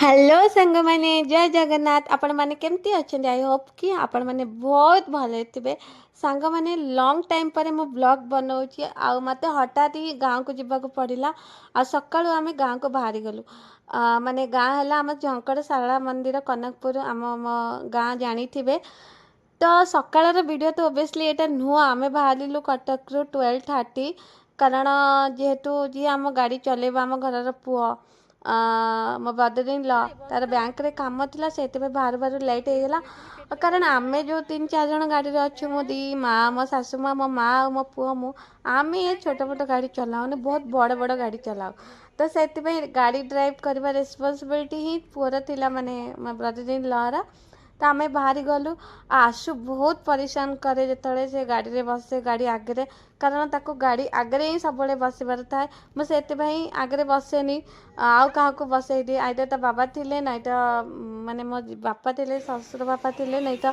Hello ସାଙ୍ଗମାନେ, ଜୟ ଜଗନ୍ନାଥ। ଆପଣମାନେ କେମିତି ଅଛନ୍ତି? I Hope କି ଆପଣମାନେ ବହୁତ ଭଲରେ ଥିବେ। ସାଙ୍ଗମାନେ, ଲଙ୍ଗ୍ ଟାଇମ୍ ପରେ ମୁଁ ବ୍ଲଗ୍ ବନଉଛି ଆଉ ମୋତେ ହଠାତ୍ ହିଁ ଗାଁକୁ ଯିବାକୁ ପଡ଼ିଲା ଆଉ ସକାଳୁ ଆମେ ଗାଁକୁ ବାହାରିଗଲୁ। ମାନେ ଗାଁ ହେଲା ଆମ ଝଙ୍କଡ଼ ଶାରଳା ମନ୍ଦିର, କନକପୁର, ଆମ ମୋ ଗାଁ ଜାଣିଥିବେ ତ। ସକାଳର ଭିଡ଼ିଓ ତ ଓବିୟସଲି ଏଇଟା ନୁହଁ। ଆମେ ବାହାରିଲୁ କଟକରୁ 12:30, କାରଣ ଯେହେତୁ ଯିଏ ଆମ ଗାଡ଼ି ଚଲେଇବ, ଆମ ଘରର ପୁଅ, ମୋ ବ୍ରଦର ଇନ୍ ଲ, ତାର ବ୍ୟାଙ୍କରେ କାମ ଥିଲା, ସେଥିପାଇଁ ବାହାରୁ ବାହାରୁ ଲେଟ୍ ହେଇଗଲା। କାରଣ ଆମେ ଯେଉଁ ତିନି ଚାରି ଜଣ ଗାଡ଼ିରେ ଅଛୁ, ମୋ ଦି ମା, ମୋ ଶାଶୁ ମା, ମୋ ମା ଆଉ ମୋ ପୁଅ, ମୁଁ, ଆମେ ଏ ଛୋଟ ମୋଟ ଗାଡ଼ି ଚଲାଉନି, ବହୁତ ବଡ଼ ବଡ଼ ଗାଡ଼ି ଚଲାଉ। ତ ସେଥିପାଇଁ ଗାଡ଼ି ଡ୍ରାଇଭ୍ କରିବା ରେସ୍ପନ୍ସିବିଲିଟି ହିଁ ପୁଅର ଥିଲା, ମାନେ ମୋ ବ୍ରଦର ଇନ୍ ଲର। ତ ଆମେ ବାହାରି ଗଲୁ। ଆଶୁ ବହୁତ ପରିଶାନ କରେ ଯେତେବେଳେ ସେ ଗାଡ଼ିରେ ବସେ, ଗାଡ଼ି ଆଗରେ, କାରଣ ତାକୁ ଗାଡ଼ି ଆଗରେ ହିଁ ସବୁବେଳେ ବସିବାର ଥାଏ। ମୁଁ ସେଥିପାଇଁ ଆଗରେ ବସେନି, ଆଉ କାହାକୁ ବସେଇ ଦିଏ। ଆଇଦର ତା ବାବା ଥିଲେ, ନାଇଁ ତ ମାନେ ମୋ ବାପା ଥିଲେ, ଶ୍ୱଶୁର ବାପା ଥିଲେ, ନାଇଁ ତ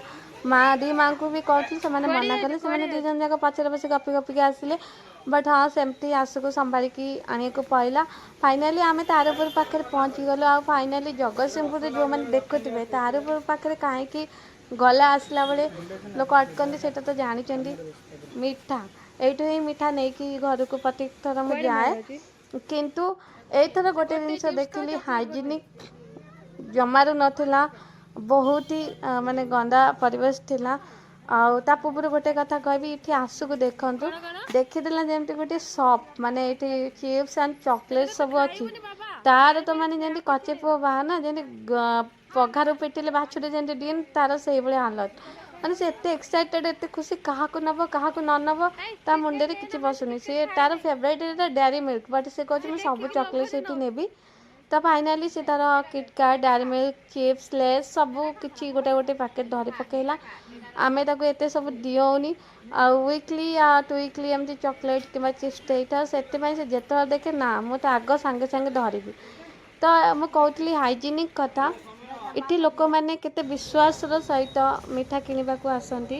ମା, ଦି ମାଆଙ୍କୁ ବି କହୁଥିଲି, ସେମାନେ କୁଆଡେ ମନା ଯାଉଛୁ? କଲେ। କୁଆଡେ ସେମାନେ ଦୁଇ ଯାଉଛୁ? ଜଣ ଯାକ ପଛରେ ବସି ଗପି ଗପିକି ଆସିଲେ। ବଟ୍ ହଁ, ସେମିତି ଆଶୁକୁ ସମ୍ଭାଳିକି ଆଣିବାକୁ ପଡ଼ିଲା। ଫାଇନାଲି ଆମେ ତାରପୁର ପାଖରେ ପହଞ୍ଚିଗଲୁ। ଆଉ ଫାଇନାଲି ଜଗତସିଂହପୁରରେ ଯେଉଁମାନେ ଦେଖୁଥିବେ, ତାରପୁର ପାଖରେ କାହିଁକି ଗଲା ଆସିଲା ବେଳେ ଲୋକ ଅଟକନ୍ତି, ସେଇଟା ତ ଜାଣିଛନ୍ତି। ମିଠା, ଏଇଠୁ ହିଁ ମିଠା ନେଇକି ଘରକୁ ପ୍ରତ୍ୟେକ ଥର ମୁଁ କୁଆଡେ ମା ଯାଏ। ଯାଉଛି? କିନ୍ତୁ ଏଇଥର ଗୋଟେ ଗୋଟେ ଜିନିଷ ଚିପ୍ସ ଖାଅ, ଦେଖିଲି, ଚକୋଲେଟ୍ ଗୋଟେ। ହାଇଜିନିକ୍ ଜମାରୁ ନଥିଲା, ବହୁତ ହି ମାନେ ଗନ୍ଦା ପରିବେଶ ଥିଲା। ଆଉ ତା ପୂର୍ବରୁ ଗୋଟେ କଥା କହିବି, ଏଠି ଆଶୁକୁ ଦେଖନ୍ତୁ। କଣ କଣ? ଦେଖିଦେଲା ଯେମିତି ଗୋଟେ ସପ୍, ମାନେ ଏଇଠି ଚିପ୍ସ ଆଣ୍ଡ ସେଟା ଚକୋଲେଟ୍ ତ ସବୁ ଅଛି। ଖାଇବୁନି ବାବା। ତାର ତ ଆଣେ ମାନେ ଯେମିତି କଚେ ରଖିଦେ। ପୁଅ ବାହାନା, ଯେମିତି ପଘାରୁ ପିଟିଲେ ବାଛୁରୀ ଯେମିତି ଡିଏଁ, ତାର ସେଇଭଳିଆ ହାଲତ। ମାନେ ସେ ଏତେ ଏକ୍ସାଇଟେଡ୍, ଏତେ ଖୁସି, କାହାକୁ ନେବ କାହାକୁ ନ ନେବ ଏଇ ତା କିଟକାଟ ମୁଣ୍ଡରେ ନେ କିଛି ନା ମାନେ ପଶୁନି। କିଟକାଟ ସିଏ ତାର ଖାଇଦେ। ଫେଭରାଇଟ୍ ହେଲା ଡ୍ୟାରି ମିଲ୍କ, ବଟ୍ ସେ କହୁଛି ସେ ମୁଁ ସବୁ ଦେଖିକି ଚକୋଲେଟ୍ ଲୋଭରେ ସେଇଠି ନଉଛି। ନେବି। ତ ଫାଇନାଲି ସେ ତାର KitKat, Dairy Milk, chips, Lay's ସବୁ କିଛି ଗୋଟେ ଗୋଟେ ପ୍ୟାକେଟ୍ ଧରି ପକେଇଲା। ଆମେ ତାକୁ ଏତେ ସବୁ ଦିଅଉନି, ଆଉ ୱିକଲି ଟୁ ୱିକଲି ଏମିତି ଚକୋଲେଟ୍ କିମ୍ବା ଚିପ୍ସ ଦେଇଥାଉ। ସେଥିପାଇଁ ସେ ଯେତେବେଳେ ଦେଖେ ନା, ମୁଁ ତ ଆଗ ସାଙ୍ଗେ ସାଙ୍ଗେ ଧରିବି। ତ ମୁଁ କହୁଥିଲି ହାଇଜିନିକ୍ କଥା। ଏଠି ଲୋକମାନେ କେତେ ବିଶ୍ୱାସର ସହିତ ମିଠା କିଣିବାକୁ ଆସନ୍ତି,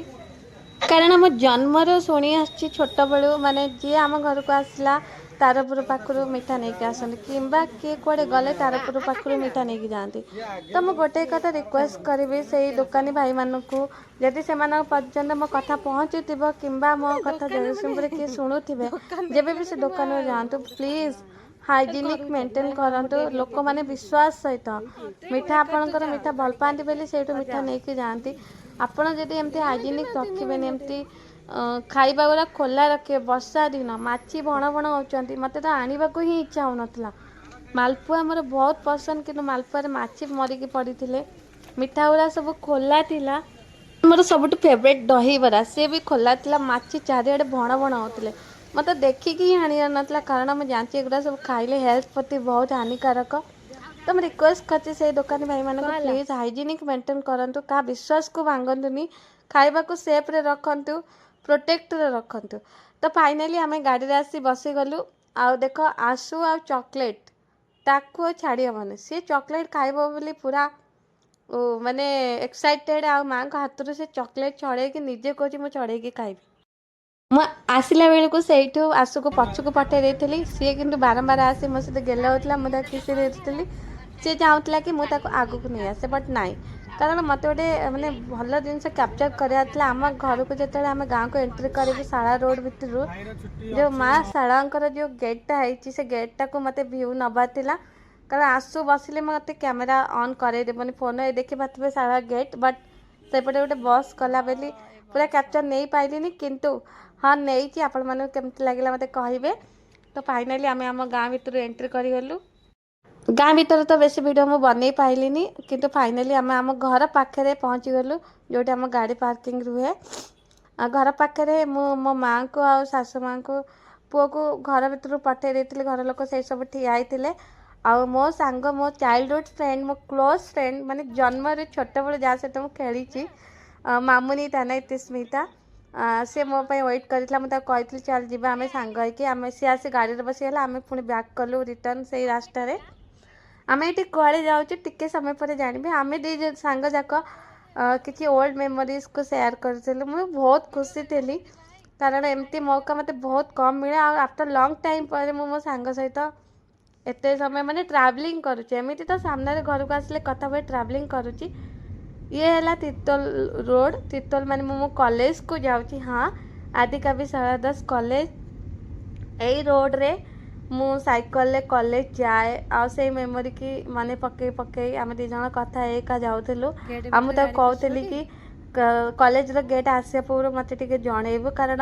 କାରଣ ମୁଁ ଜନ୍ମରୁ ଶୁଣି ଆସିଛି ଛୋଟବେଳୁ, ମାନେ ଯିଏ ଆମ ଘରକୁ ଆସିଲା ତାରପୁର ପାଖରୁ ମିଠା ନେଇକି ଆସନ୍ତି, କିମ୍ବା କିଏ କୁଆଡ଼େ ଗଲେ ତାରପୁର ପାଖରୁ ମିଠା ନେଇକି ଯାଆନ୍ତି। ତ ମୁଁ ଗୋଟେ କଥା ରିକ୍ୱେଷ୍ଟ କରିବି ସେଇ ଦୋକାନୀ ଭାଇମାନଙ୍କୁ, ଯଦି ସେମାନଙ୍କ ପର୍ଯ୍ୟନ୍ତ ମୋ କଥା ପହଞ୍ଚୁଥିବ କିମ୍ବା ମୋ କଥା ଦୋକାନ ମାନେ ଜଗତସିଂହପୁରରେ କିଏ ଶୁଣୁଥିବେ, ଦୋକାନ ଯେବେ ଦେଖିଲେ ବି ସେ କହୁଛି ମୁଁ ଦୋକାନକୁ ଆଉ ଯାଆନ୍ତୁ, ପ୍ଲିଜ୍ ହାଇଜିନିକ୍ ଘରକୁ ଚାଲ। ମେଣ୍ଟେନ୍ ନାଇଁ ମା, ମୁଁ କରନ୍ତୁ। ଡେରି ହବ। ଲୋକମାନେ ବିଶ୍ୱାସ ସହିତ ମିଠା, ବେକାର ତୁ ଆପଣଙ୍କର ଯା। ମିଠା ଭଲ ପାଆନ୍ତି ବୋଲି ସେଇଠୁ ହଁ ମିଠା ଯା। ନେଇକି ଯାଆନ୍ତି। ଆପଣ ଯଦି ଏମିତି 3 ମିନିଟ୍ ହାଇଜିନିକ୍ ନା ତିନି ରଖିବେନି, ମିନିଟ୍। ଏମିତି ଖାଇବା ଗୁଡ଼ା ଖୋଲା ରଖିବେ, ବର୍ଷା ଦିନ, ମାଛି ଭଣ ଭଣ ହେଉଛନ୍ତି। ମୋତେ ତ ଆଣିବାକୁ ହିଁ ଇଚ୍ଛା ହେଉନଥିଲା। ମାଲପୁଆ ମୋର ବହୁତ ପସନ୍ଦ, କିନ୍ତୁ ମାଲପୁଆରେ ମାଛି ମରିକି ପଡ଼ିଥିଲେ। ମିଠା ଗୁଡ଼ା ସବୁ ଖୋଲା ଥିଲା। ମୋର ସବୁଠୁ ଫେଭରେଟ୍ ଦହିବରା, ସିଏ ବି ଖୋଲା ଥିଲା, ମାଛି ଚାରିଆଡ଼େ ଭଣ ଭଣ ହେଉଥିଲେ। ମୋତେ ଦେଖିକି ହିଁ ଆଣିବାର ନଥିଲା, କାରଣ ମୁଁ ଜାଣିଛି ଏଗୁଡ଼ା ସବୁ ଖାଇଲେ ହେଲ୍ଥ ପ୍ରତି ବହୁତ ହାନିକାରକ। ତ ମୁଁ ରିକ୍ୱେଷ୍ଟ କରିଛି ସେଇ ଦୋକାନୀ କଣ ଭାଇମାନଙ୍କୁ, ହେଲା? ପ୍ଲିଜ୍ ହାଇଜିନିକ୍ ମେଣ୍ଟେନ୍ କରନ୍ତୁ, କାହା ବିଶ୍ୱାସକୁ ଭାଙ୍ଗନ୍ତୁନି, ଖାଇବାକୁ ସେଫ୍ରେ ରଖନ୍ତୁ, ପ୍ରୋଟେକ୍ଟରେ ରଖନ୍ତୁ। ତ ଫାଇନାଲି ଆମେ ଗାଡ଼ିରେ ଆସି ବସିଗଲୁ। ଆଉ ଦେଖ, ଆଶୁ ଆଉ ଚକୋଲେଟ୍, ତାକୁ ଆଉ ଛାଡ଼ି ହେବନି। ସିଏ ଚକୋଲେଟ୍ ଖାଇବ ବୋଲି ପୁରା ମାନେ ଏକ୍ସାଇଟେଡ଼୍, ଆଉ ମାଆଙ୍କ ହାତରୁ ସେ ଚକୋଲେଟ୍ ଛଡ଼େଇକି ନିଜେ କହୁଛି ମୁଁ ଛଡ଼େଇକି ଖାଇବି। ମୁଁ ଆସିଲା ବେଳକୁ ସେଇଠୁ ଆଶୁକୁ ପଛକୁ ପଠାଇ ଦେଇଥିଲି। ସିଏ କିନ୍ତୁ ବାରମ୍ବାର ଆସି ମୋ ସହିତ ଗେଲ ହେଉଥିଲା। ମୁଁ ତାକୁ କିସି ଦେଇଥିଲି। ସିଏ ଚାହୁଁଥିଲା କି ମୁଁ ତାକୁ ଆଗକୁ ନେଇ ଆସେ, ବଟ୍ ନାଇଁ, କାରଣ ମୋତେ ଗୋଟେ ମାନେ ଭଲ ଜିନିଷ କ୍ୟାପଚର୍ କରିବାର ଥିଲା। ଆମ ଘରକୁ ଯେତେବେଳେ ଆମେ ଗାଁକୁ ଏଣ୍ଟ୍ରି କରିବୁ, ଶାଳା ରୋଡ଼ ଭିତରୁ ଯେଉଁ ମା ଶାରଳାଙ୍କର ଯେଉଁ ଗେଟ୍ଟା ହେଇଛି, ସେ ଗେଟ୍ଟାକୁ ମୋତେ ଭ୍ୟୁ ନେବାର ଥିଲା, କାରଣ ଆଶୁ ବସିଲେ ମୋତେ କ୍ୟାମେରା ଅନ୍ କରେଇଦେବନି ଫୋନ୍। ଏ ଦେଖିପାରୁଥିବେ ଶାରଳା ଗେଟ୍, ବଟ୍ ସେପଟେ ଗୋଟେ ବସ୍ ଗଲା ବୋଲି ପୁରା କ୍ୟାପଚର୍ ନେଇପାରିଲିନି, କିନ୍ତୁ ହଁ, ନେଇଛି। ଆପଣମାନଙ୍କୁ କେମିତି ଲାଗିଲା ମୋତେ କହିବେ। ତ ଫାଇନାଲି ଆମେ ଆମ ଗାଁ ଭିତରୁ ଏଣ୍ଟ୍ରି କରିଗଲୁ। ଗାଁ ଭିତରେ ତ ବେଶୀ ଭିଡ଼ିଓ ମୁଁ ବନେଇ ପାରିଲିନି, କିନ୍ତୁ ଫାଇନାଲି ଆମେ ଆମ ଘର ପାଖରେ ପହଞ୍ଚିଗଲୁ, ଯେଉଁଠି ଆମ ଗାଡ଼ି ପାର୍କିଂ ରୁହେ। ଆଉ ଘର ପାଖରେ ମୁଁ ମୋ ମାଆଙ୍କୁ ଆଉ ଶାଶୁ ମାଆଙ୍କୁ, ପୁଅକୁ ଘର ଭିତରୁ ପଠାଇ ଦେଇଥିଲି। ଘର ଲୋକ ସେଇ ସବୁ ଠିଆ ହେଇଥିଲେ। ଆଉ ମୋ ସାଙ୍ଗ, ମୋ ଚାଇଲ୍ଡହୁଡ଼ ଫ୍ରେଣ୍ଡ, ମୋ କ୍ଲୋଜ୍ ଫ୍ରେଣ୍ଡ, ମାନେ ଜନ୍ମରୁ ଛୋଟବେଳୁ ଯାହା ସହିତ ମୁଁ ଖେଳିଛି, ମାମୁନି, ତା ନାଁ ଇତିସ୍ମିତା, ସେ ମୋ ପାଇଁ ୱେଟ୍ କରିଥିଲା। ମୁଁ ତାକୁ କହିଥିଲି ଚାଲ ଯିବା ଆମେ ସାଙ୍ଗ ହେଇକି। ଆମେ ସିଏ ଆସି ଗାଡ଼ିରେ ବସିଗଲା। ଆମେ ପୁଣି ବ୍ୟାକ୍ କଲୁ ରିଟର୍ନ ସେଇ ରାସ୍ତାରେ। ଆମେ ଏଇଠି କୁଆଡ଼େ ଯାଉଛୁ, ଟିକେ ସମୟ ପରେ ଜାଣିବେ। ଆମେ ଦୁଇ ଜଣ ସାଙ୍ଗ ଯାକ କିଛି ଓଲ୍ଡ ମେମୋରିଜକୁ ସେୟାର କରିଥିଲୁ। ମୁଁ ବହୁତ ଖୁସି ଥିଲି, କାରଣ ଏମିତି ମୌକା ମୋତେ ବହୁତ କମ୍ ମିଳେ, ଆଉ ଆଫ୍ଟର ଲଙ୍ଗ୍ ଟାଇମ୍ ପରେ ମୁଁ ମୋ ସାଙ୍ଗ ସହିତ ଏତେ ସମୟ ମାନେ ଟ୍ରାଭେଲିଂ କରୁଛି। ଏମିତି ତ ସାମ୍ନାରେ ଘରକୁ ଆସିଲେ କଥା ହୁଏ, ଟ୍ରାଭେଲିଂ କରୁଛି। ଇଏ ହେଲା ତିର୍ତ୍ତୋଲ ରୋଡ଼। ତିର୍ତ୍ତୋଲ ମାନେ ମୁଁ ମୋ କଲେଜକୁ ଯାଉଛି। ହଁ, ଆଦିକବି ସାରଳା ଦାସ କଲେଜ। ଏଇ ରୋଡ଼ରେ ମୁଁ ସାଇକେଲରେ କଲେଜ ଯାଏ ଆଉ ସେଇ ମେମୋରିକି ମନେ ପକେଇ ପକେଇ ଆମେ ଦୁଇ ଜଣ କଥା ହେଇକା ଯାଉଥିଲୁ। ଗେଟ୍ ଆଉ ମୁଁ ଭିତରେ ତାକୁ ଗାଡ଼ି ପଶିବ କହୁଥିଲି ଟି? କି କଲେଜର ଗେଟ୍ ଆସିବା ପୂର୍ବରୁ ମୋତେ ଟିକେ ଜଣେଇବୁ, କାରଣ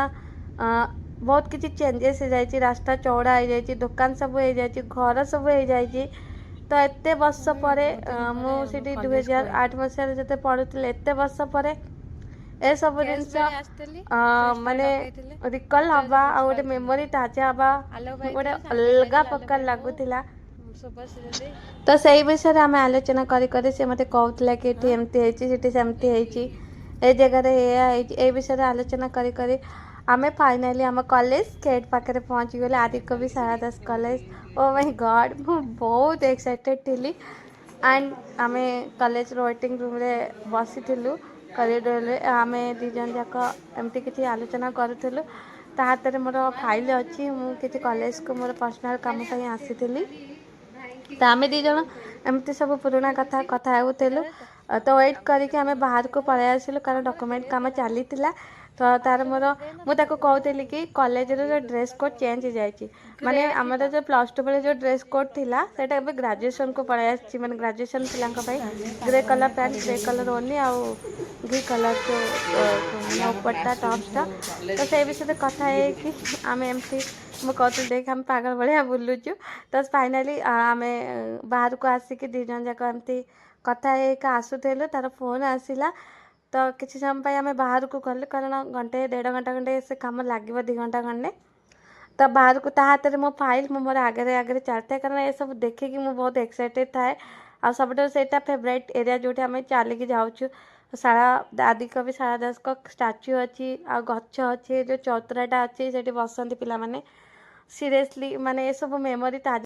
ବହୁତ କିଛି ଚେଞ୍ଜେସ୍ ହେଇଯାଇଛି, ରାସ୍ତା ଚଉଡ଼ା ହେଇଯାଇଛି, ଦୋକାନ ସବୁ ହେଇଯାଇଛି, ଘର ସବୁ ହେଇଯାଇଛି। ତ ଏତେ ବର୍ଷ ଆମେ ପରେ ବହୁତ ଦିନ ମୁଁ ପରେ ଆମ ସେଠି ଦୁଇ କଲେଜକୁ ହଜାର ଆଇଲୁ। ଆଠ ମସିହାରେ ଯେତେ ପଢ଼ୁଥିଲି, ଏତେ ବର୍ଷ ପରେ ଏସବୁ କ୍ୟାସ୍ ଜିନିଷ ବେଳେ ଆସିଥିଲି, ଫ୍ରେଶ୍ ପାଇଁ ମାନେ ଡକେଇଥିଲେ, ରିକଲ୍ ସେତେବେଳେ ହବା ତ ଆଉ ଗୋଟେ ବୁଝିପାରିଥିଲି। ମେମୋରି ତାଜା ହବା ଆଲୋକ ଭାଇ ଗୋଟେ ଥିଲେ, ସାଙ୍ଗ ହେଇ ଅଲଗା ଯାଇଥିଲୁ, ଆଲୋକ ପ୍ରକାର ଭାଇ, ମୁଁ, ଲାଗୁଥିଲା। ଶୁଭଶ୍ରୀ ଦିଦି। ତ ସେଇ ବିଷୟରେ ଆମେ ଆଲୋଚନା କରି କରି ସେ ମୋତେ କହୁଥିଲା କି ଏଠି ହଁ। ଏମିତି ହେଇଛି, ସେଠି ସେମିତି ହେଇଛି, ଏ ଜାଗାରେ ଏଇଆ ହେଇଛି। ଏ ବିଷୟରେ ଆଲୋଚନା କରି କରି ଆମେ ଫାଇନାଲି ଆମ କଲେଜ ଗେଟ୍ ପାଖରେ ପହଞ୍ଚିଗଲେ, ଆଦିକବି ସାରଳା ଦାସ କଲେଜ। ଓ ମାଇ ଗଡ଼୍, ମୁଁ ବହୁତ ଏକ୍ସାଇଟେଡ଼ ଥିଲି। ଆଣ୍ଡ ଆମେ କଲେଜର ୱେଟିଂ ରୁମ୍ରେ ବସିଥିଲୁ, କରିଡୋରରେ ଆମେ ଦୁଇ ଜଣ ଯାକ ଏମିତି କିଛି ଆଲୋଚନା କରୁଥିଲୁ। ତା ହାତରେ ମୋର ଫାଇଲ୍ ଅଛି। ମୁଁ କିଛି କଲେଜକୁ ମୋର ପର୍ସନାଲ୍ କାମ ପାଇଁ ଆସିଥିଲି। ତ ଆମେ ଦୁଇ ଜଣ ଏମିତି ସବୁ ପୁରୁଣା କଥା କଥା ହେଉଥିଲୁ। ତ ୱେଟ୍ କରିକି ଆମେ ବାହାରକୁ ପଳେଇ ଆସିଲୁ, କାରଣ ଡକୁମେଣ୍ଟ କାମ ଚାଲିଥିଲା। ତ ତାର ମୋର, ମୁଁ ତାକୁ କହୁଥିଲି କି କଲେଜର ଯେଉଁ ଡ୍ରେସ୍ କୋଡ଼୍ ଚେଞ୍ଜ ହେଇଯାଇଛି, ମାନେ ଗ୍ରେ ଆମର ଥିଲା। ଯେଉଁ ପ୍ଲସ୍ ଟୁ ବେଳେ ଯେଉଁ ଡ୍ରେସ୍ କୋଡ଼୍ ଥିଲା, ସେଇଟା ଏବେ ଗ୍ରାଜୁଏସନ୍କୁ ପଳେଇ ଆସିଛି। ମାନେ ଗ୍ରାଜୁଏସନ୍ ପିଲାଙ୍କ ପାଇଁ ଆମେ ଗ୍ରେ ପାଗଳ କଲର୍ ଭଳିଆ ପ୍ୟାଣ୍ଟ, ଗ୍ରେ କରିଡରରେ କଲର୍ ବୁଲୁଛୁ। ଓନି ଆଉ ଘି କଲର୍ ଯେଉଁ ଆମେ ମାନେ ଆମ ଉପରଟା କ୍ଲାସରୁମ୍ ଟପ୍ସଟା। ଠୁ ତ କଲେଜ ସେଇ ବିଷୟରେ କଥା ହେଇକି ଆମେ ଏମିତି, ମୁଁ କହୁଥିଲି, ଦେଖ ଆମେ ପାଗଳ ଭଳିଆ ବୁଲୁଛୁ। ତ ଫାଇନାଲି ଆମେ ବାହାରକୁ ଆସିକି ଦୁଇ ଜଣ ଯାକ ଏମିତି କଥା ହେଇକା ଆସୁଥିଲୁ, ତାର ଫୋନ୍ ଆସିଲା। ତ କିଛି ସମୟ ପାଇଁ ଆମେ ବାହାରକୁ ଗଲୁ, କାରଣ ଘଣ୍ଟେ ଦେଢ଼ ଘଣ୍ଟା ଖଣ୍ଡେ ସେ କାମ ଲାଗିବ, 2 ଘଣ୍ଟା ଖଣ୍ଡେ। ତ ବାହାରକୁ ତା ହାତରେ ମୋ ଫାଇଲ୍, ମୁଁ ମୋର ଆଗରେ ଆଗରେ ଚାଲିଥାଏ, କାରଣ ଏସବୁ ଦେଖିକି ମୁଁ ବହୁତ ଏକ୍ସାଇଟେଡ଼ ଥାଏ। ଆଉ ସବୁଠାରୁ ସେଇଟା ଫେଭରାଇଟ୍ ଏରିଆ, ଯେଉଁଠି ଆମେ ଚାଲିକି ଯାଉଛୁ। ଶାଳା ଆଦିକବି ସାରଳା ଦାସଙ୍କ ଷ୍ଟାଚ୍ୟୁ ଅଛି ଆଉ ଗଛ ଅଛି, ଯେଉଁ ଚଉତରାଟା ଅଛି, ସେଠି ବସନ୍ତି ପିଲାମାନେ। ସିରିୟସଲି, ମାନେ ଏସବୁ ମେମୋରି ତାଜା